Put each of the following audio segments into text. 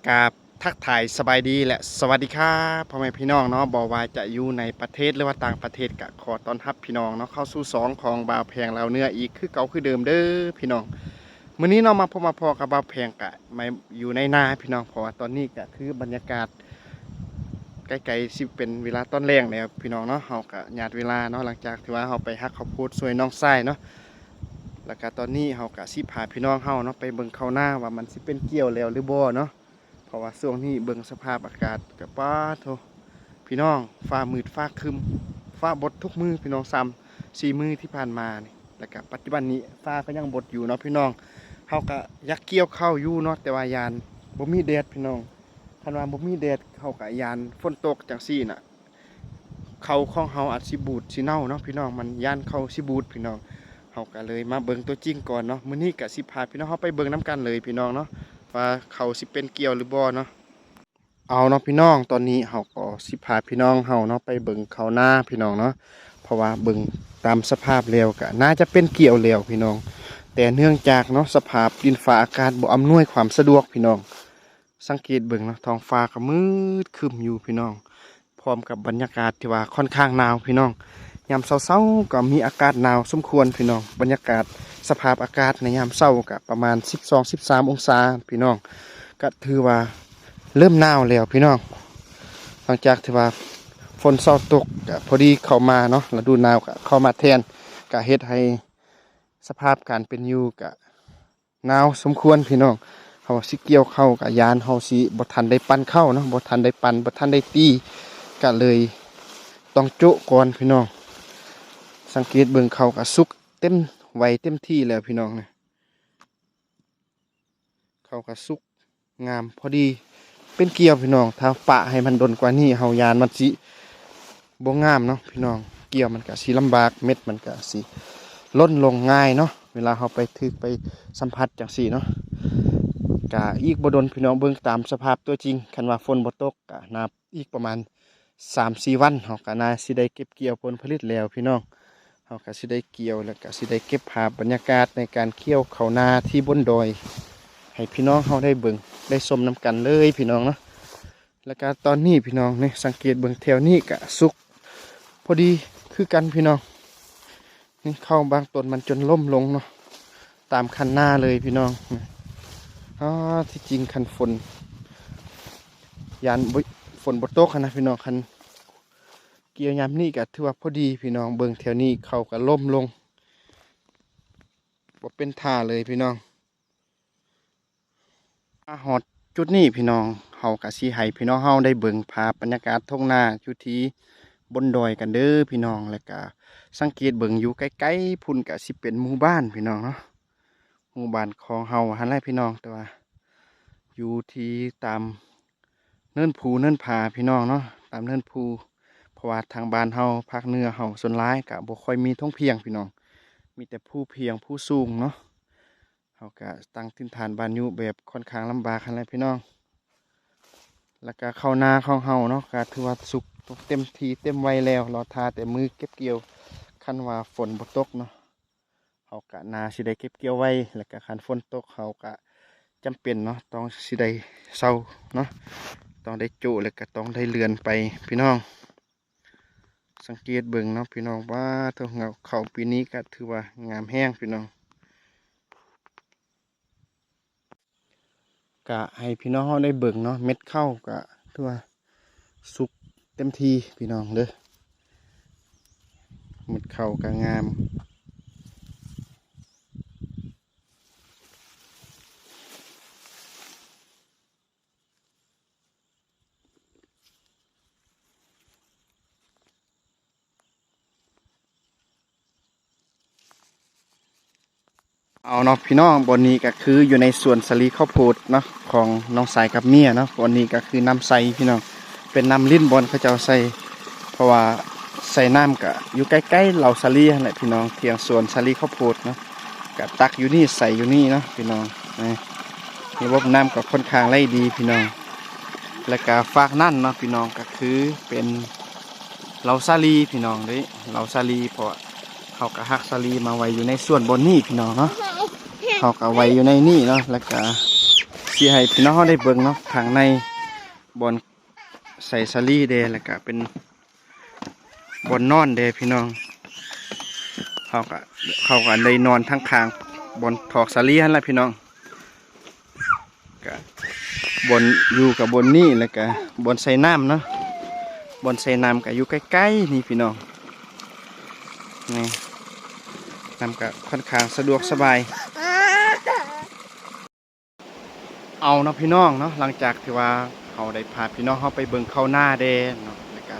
ກາບທັກທາຍສະບາຍດີ ແລະ ສະຫວັດດີຄັບ ພໍ່ແມ່ພີ່ນ້ອງເນາະ, ບໍ່ວ່າຈະຢູ່ໃນປະເທດ ຫຼືວ່າຕ່າງປະເທດ ກະຂໍຕ້ອນຮັບພີ່ນ້ອງເນາະ ເຂົ້າສູ່ຊ່ອງຂອງບ່າວແພງລາວເໜືອອີກຄືເກົ່າຄືເດີມເດີພີ່ນ້ອງ. ມື້ນີ້ເນາະ ມາພົບມາພໍ້ກັບບ່າວແພງ ກະມາຢູ່ໃນນາພີ່ນ້ອງ, ເພາະວ່າຕອນນີ້ກະຄືບັນຍາກາດໃກ້ໆຊິເປັນເວລາຕອນແລງແລ້ວພີ່ນ້ອງເນາະ. ເຮົາກະຍາດເວລາເນາະ ຫຼັງຈາກທີ່ວ່າເຮົາໄປຫັກເຂົ້າໂພດຊ່ວຍນ້ອງຊາຍເນາະ, ແລ້ວກະຕອນນີ້ເຮົາກະຊິພາພີ່ນ້ອງເຮົາເນາະ ໄປເບິ່ງເຂົ້ານາວ່າມັນຊິເປັນກ່ຽວແລ້ວຫຼືບໍ່ເນາະ. ເພາະວ່າຊ່ວງນີ້ເບິ່ງສະພາບອາກາດກະ ປາດໂທ້ ພີ່ນ້ອງ, ຟ້າມືດຟ້າຄຶ້ມ ຟ້າບົດທຸກມື້ພີ່ນ້ອງ, ສາມສີ່ມື້ທີ່ຜ່ານມານີ້ ແລ້ວກະປັດຈຸບັນນີ້ຟ້າກະຍັງບົດຢູ່ເນາະພີ່ນ້ອງ. ເຮົາກະຢາກກ່ຽວເຂົ້າຢູ່ເນາະ ແຕ່ວ່າຢ້ານບໍ່ມີແດດພີ່ນ້ອງ, ຄັນວ່າບໍ່ມີແດດເຮົາກະຢ້ານຝົນຕົກຈັ່ງຊີ້ນະ ເຂົ້າຂອງເຮົາອາດຊິບູດຊິເນົ່າເນາະພີ່ນ້ອງ, ມັນຢ້ານເຂົ້າຊິບູດພີ່ນ້ອງ. ເຮົາກະເລີຍມາເບິ່ງຕົວຈິງກ່ອນເນາະ, ມື້ນີ້ກະຊິພາພີ່ນ້ອງເຮົາໄປເບິ່ງນຳກັນເລີຍພີ່ນ້ອງເນາະ ວ່າເຂົ້າຊິເປັນກ່ຽວຫຼືບໍ່ເນາະ. ເອົາເນາະພີ່ນ້ອງ, ຕອນນີ້ເຮົາກໍຊິພາພີ່ນ້ອງເຮົາເນາະໄປເບິ່ງເຂົ້ານາພີ່ນ້ອງເນາະ, ເພາະວ່າເບິ່ງຕາມສະພາບແລ້ວກະໜ້າຈະເປັນກ່ຽວແລ້ວພີ່ນ້ອງ, ແຕ່ເນື່ອງຈາກເນາະ ສະພາບດິນຟ້າອາກາດບໍ່ອຳນວຍຄວາມສະດວກພີ່ນ້ອງ. ສັງເກດເບິ່ງເນາະ ທ້ອງຟ້າກໍມືດຄຶ້ມຢູ່ພີ່ນ້ອງ, ພ້ອມກັບບັນຍາກາດທີ່ວ່າຂ້ອນຂ້າງໜາວພີ່ນ້ອງ. ຍາມເຊົ້າໆກໍມີອາກາດໜາວສົມຄວນພີ່ນ້ອງ, ບັນຍາກາດສະພາບອາກາດໃນຍາມເຊົ້າກໍປະມານສິບສອງ ສິບສາມອົງສາພີ່ນ້ອງ, ກໍຖືວ່າເລີ່ມໜາວແລ້ວພີ່ນ້ອງ. ຫຼັງຈາກທີ່ວ່າຝົນເຊົາຕົກ ກໍພໍດີເຂົ້າມາເນາະ ລະດູໜາວກໍເຂົ້າມາແທນ, ກໍເຮັດໃຫ້ສະພາບການເປັນຢູ່ກໍ ໜາວສົມຄວນພີ່ນ້ອງ. ເຮົາຊິກ່ຽວເຂົ້າກະຢ້ານເຮົາຊິບໍ່ທັນໄດ້ປັ່ນເຂົ້າເນາະ, ບໍ່ທັນໄດ້ປັ່ນ ບໍ່ທັນໄດ້ຕີ ກະເລີຍຕ້ອງໂຈະກ່ອນພີ່ນ້ອງ. ສັງເກດເບິ່ງເຂົ້າກະສຸກເຕັມໄວເຕັມທີ່ແລ້ວພີ່ນ້ອງ, ເຂົ້າກະສຸກງາມພໍດີເປັນກ່ຽວພີ່ນ້ອງ. ຖ້າປະໃຫ້ມັນດົນກວ່ານີ້ ເຮົາຢ້ານມັນຊິ ບໍ່ງາມເນາະພີ່ນ້ອງ, ກ່ຽວມັນກະຊິລຳບາກ, ເມັດມັນກະຊິຫຼົ່ນລົງງ່າຍເນາະ ເວລາເຮົາໄປຖືກໄປສຳຜັດຈັ່ງຊີ້ເນາະ. ກະອີກບໍ່ດົນພີ່ນ້ອງ, ເບິ່ງຕາມສະພາບຕົວຈິງ ຄັນວ່າຝົນບໍ່ຕົກກະໜ້າອີກປະມານສາມສີ່ວັນ ເຮົາກະໜ້າຊິໄດ້ເກັບກ່ຽວຜົນຜະລິດແລ້ວພີ່ນ້ອງ. ເຮົາກະຊິໄດ້ກ່ຽວ ແລ້ວກະຊິໄດ້ເກັບພາບບັນຍາກາດໃນການກ່ຽວເຂົ້ານາທີ່ບົນດອຍ ໃຫ້ພີ່ນ້ອງເຮົາໄດ້ເບິ່ງໄດ້ຊົມນຳກັນເລີຍພີ່ນ້ອງເນາະ. ແລ້ວກະຕອນນີ້ພີ່ນ້ອງນີ້ ສັງເກດເບິ່ງແຖວນີ້ກະສຸກພໍດີຄືກັນພີ່ນ້ອງ. ນີ້ເຂົ້າບາງຕົ້ນມັນຈົນລົ້ມລົງເນາະ ຕາມຄັນນາເລີຍພີ່ນ້ອງ. ອາ ທີ່ຈິງຄັນຝົນ ຢ້ານບໍ່ ຝົນບໍ່ຕົກຫັ້ນນະພີ່ນ້ອງ, ຄັນກ່ຽວຍາມນີ້ກະຖືວ່າພໍດີພີ່ນ້ອງ. ເບິ່ງແຖວນີ້ເຂົ້າກະລົ້ມລົງ ບໍ່ເປັນທ່າເລີຍພີ່ນ້ອງ. ມາຮອດຈຸດນີ້ພີ່ນ້ອງ ເຮົາກະຊິໃຫ້ພີ່ນ້ອງເຮົາໄດ້ເບິ່ງພາບບັນຍາກາດທົ່ງນາຢູ່ທີ່ບົນດອຍກັນເດີພີ່ນ້ອງ. ແລ້ວກະສັງເກດເບິ່ງຢູ່ໄກໆພຸ້ນກະຊິເປັນໝູ່ບ້ານພີ່ນ້ອງເນາະ, ໝູ່ບ້ານຂອງເຮົາຫັ້ນແຫຼະພີ່ນ້ອງ. ແຕ່ວ່າຢູ່ທີ່ຕາມເນີນພູເນີນຜາພີ່ນ້ອງເນາະ, ຕາມເນີນພູ ເພາະວ່າທາງບ້ານເຮົາ ພາກເໜືອເຮົາ ສ່ວນຫຼາຍກະບໍ່ຄ່ອຍມີທົ່ງພຽງພີ່ນ້ອງ, ມີແຕ່ພູພຽງ ພູສູງເນາະ. ເຮົາກະຕັ້ງຖິ່ນຖານບ້ານຢູ່ແບບຂ້ອນຂ້າງລຳບາກຫັ້ນແຫຼະພີ່ນ້ອງ. ແລ້ວກະເຂົ້ານາຂອງເຮົາເນາະ ກະຖືວ່າສຸກເຕັມທີ່ເຕັມໄວແລ້ວ, ລໍຖ້າແຕ່ມື້ເກັບກ່ຽວ. ຄັນວ່າຝົນບໍ່ຕົກເນາະ ເຮົາກະໜ້າຊິໄດ້ເກັບກ່ຽວໄວ, ແລ້ວກະຄັນຝົນຕົກເຮົາກະຈຳເປັນເນາະ ຕ້ອງຊິໄດ້ເຊົາເນາະ, ຕ້ອງໄດ້ໂຈະ ແລ້ວກະຕ້ອງໄດ້ເລື່ອນໄປພີ່ນ້ອງ. ສັງເກດເບິ່ງເນາະພີ່ນ້ອງ, ວ້າໂທ້ ເຂົ້າປີນີ້ກະຖືວ່າງາມແຮງພີ່ນ້ອງ. ກະໃຫ້ພີ່ນ້ອງເຮົາໄດ້ເບິ່ງເນາະ, ເມັດເຂົ້າກະຖືວ່າສຸກເຕັມທີ່ພີ່ນ້ອງເດີ, ເມັດເຂົ້າກະງາມ. ເອົາເນາະພີ່ນ້ອງ, ບ່ອນນີ້ກະຄືຢູ່ໃນສວນສາລີເຂົ້າໂພດເນາະ ຂອງນ້ອງຊາຍກັບເມຍເນາະ. ບ່ອນນີ້ກະຄືນ້ຳໃສພີ່ນ້ອງ, ເປັນນ້ຳລິ້ນບ່ອນເຂົາເຈົ້າໃສ່ ເພາະວ່າໃສ່ນ້ຳກະຢູ່ໃກ້ໆເຫຼົ່າສາລີຫັ້ນແຫຼະພີ່ນ້ອງ, ທຽງສວນສາລີເຂົ້າໂພດເນາະ. ກະຕັກຢູ່ນີ້ໃສ່ຢູ່ນີ້ເນາະພີ່ນ້ອງ. ນີ້ ລະບົບນ້ຳກໍຄ່ອນຂ້າງໄຫຼດີພີ່ນ້ອງ. ແລ້ວກະຟາກນັ້ນເນາະພີ່ນ້ອງ ກະຄືເປັນເຫຼົ່າສາລີພີ່ນ້ອງເດ້, ເຫຼົ່າສາລີ ເພາະວ່າເຮົາກະຫັກສາລີມາໄວ້ຢູ່ໃນສວນບ່ອນນີ້ພີ່ນ້ອງເນາະ, ເຮົາກະໄວ້ຢູ່ໃນນີ້ເນາະ. ແລ້ວກະ ຊິໃຫ້ພີ່ນ້ອງເຮົາໄດ້ເບິ່ງເນາະ ທາງໃນບ່ອນໃສ່ສາລີເດ້ ແລ້ວກະເປັນບ່ອນນອນເດ້ພີ່ນ້ອງ. ເຮົາກະ ເຂົາກະໄດ້ນອນທາງຂ້າງບ່ອນຖອກສາລີຫັ້ນລະພີ່ນ້ອງ. ກະບ່ອນຢູ່ກະບ່ອນນີ້ ແລ້ວກະບ່ອນໃສ່ນ້ຳເນາະ ບ່ອນໃສ່ນ້ຳກະຢູ່ໃກ້ໆນີ້ພີ່ນ້ອງ. ນີ້ ນ້ຳກະຄ່ອນຂ້າງສະດວກສະບາຍ. ເອົາເນາະພີ່ນ້ອງເນາະ ຫຼັງຈາກທີ່ວ່າເຮົາໄດ້ພາພີ່ນ້ອງເຮົາໄປເບິ່ງເຂົ້ານາແດ່ເນາະ ແລ້ວກະ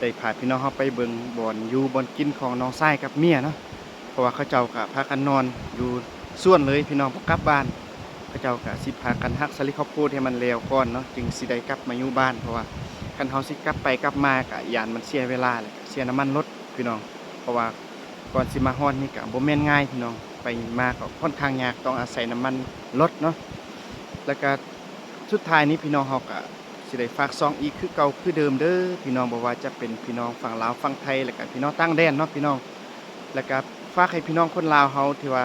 ໄດ້ພາພີ່ນ້ອງເຮົາໄປເບິ່ງບ່ອນຢູ່ບ່ອນກິນຂອງນ້ອງຊາຍກັບເມຍເນາະ ເພາະວ່າເຂົາເຈົ້າກະພາກັນນອນຢູ່ສວນເລີຍພີ່ນ້ອງ ບໍ່ກັບບ້ານ. ເຂົາເຈົ້າກະຊິພາກັນຫັກສາລີເຂົ້າໂພດໃຫ້ມັນແລ້ວກ່ອນເນາະ ຈຶ່ງຊິໄດ້ກັບມາຢູ່ບ້ານ ເພາະວ່າຄັນເຮົາຊິກັບໄປກັບມາກະຢ້ານມັນເສຍເວລາ ແລ້ວກະເສຍນ້ຳມັນລົດພີ່ນ້ອງ. ເພາະວ່າກ່ອນຊິມາຮອດນີ້ກະບໍ່ແມ່ນງ່າຍພີ່ນ້ອງ ໄປມາກະຄ່ອນຂ້າງຍາກ ຕ້ອງອາໄສນ້ຳມັນລົດເນາະ. ແລ້ວກະສຸດທ້າຍນີ້ພີ່ນ້ອງເຮົາກະຊິໄດ້ຝາກຊ່ອງອີກຄືເກົ່າຄືເດີມເດີພີ່ນ້ອງ ບໍ່ວ່າຈະເປັນພີ່ນ້ອງຝັ່ງລາວຝັ່ງໄທ ແລ້ວກະພີ່ນ້ອງຕ່າງແດນເນາະພີ່ນ້ອງ. ແລ້ວກະຝາກໃຫ້ພີ່ນ້ອງຄົນລາວເຮົາທີ່ວ່າ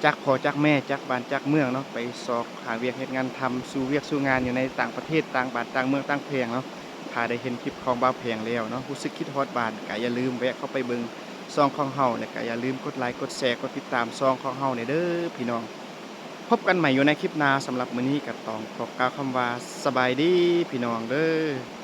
ຈາກພໍ່ຈາກແມ່ ຈາກບ້ານຈາກເມືອງເນາະ ໄປຊອກຫາວຽກເຮັດງານທຳ ສູ່ວຽກສູ່ງານຢູ່ໃນຕ່າງປະເທດ ຕ່າງບ້ານຕ່າງເມືອງຕ່າງແຂວງເນາະ. ຖ້າໄດ້ເຫັນຄລິບຂອງບ່າວແພງແລ້ວເນາະ ຮູ້ສຶກຄິດຮອດບ້ານ ກະຢ່າລືມແວະເຂົ້າໄປເບິ່ງຊ່ອງຂອງເຮົາ ແລ້ວກະຢ່າລືມກົດໄລ ກົດແຊ ກົດຕິດຕາມຊ່ອງຂອງເຮົາແດ່ເດີພີ່ນ້ອງ. ພົບກັນໃໝ່ຢູ່ໃນຄລິບໜ້າ ສຳລັບມື້ນີ້ກະຕ້ອງຂໍກ່າວຄຳວ່າສະບາຍດີພີ່ນ້ອງເດີ.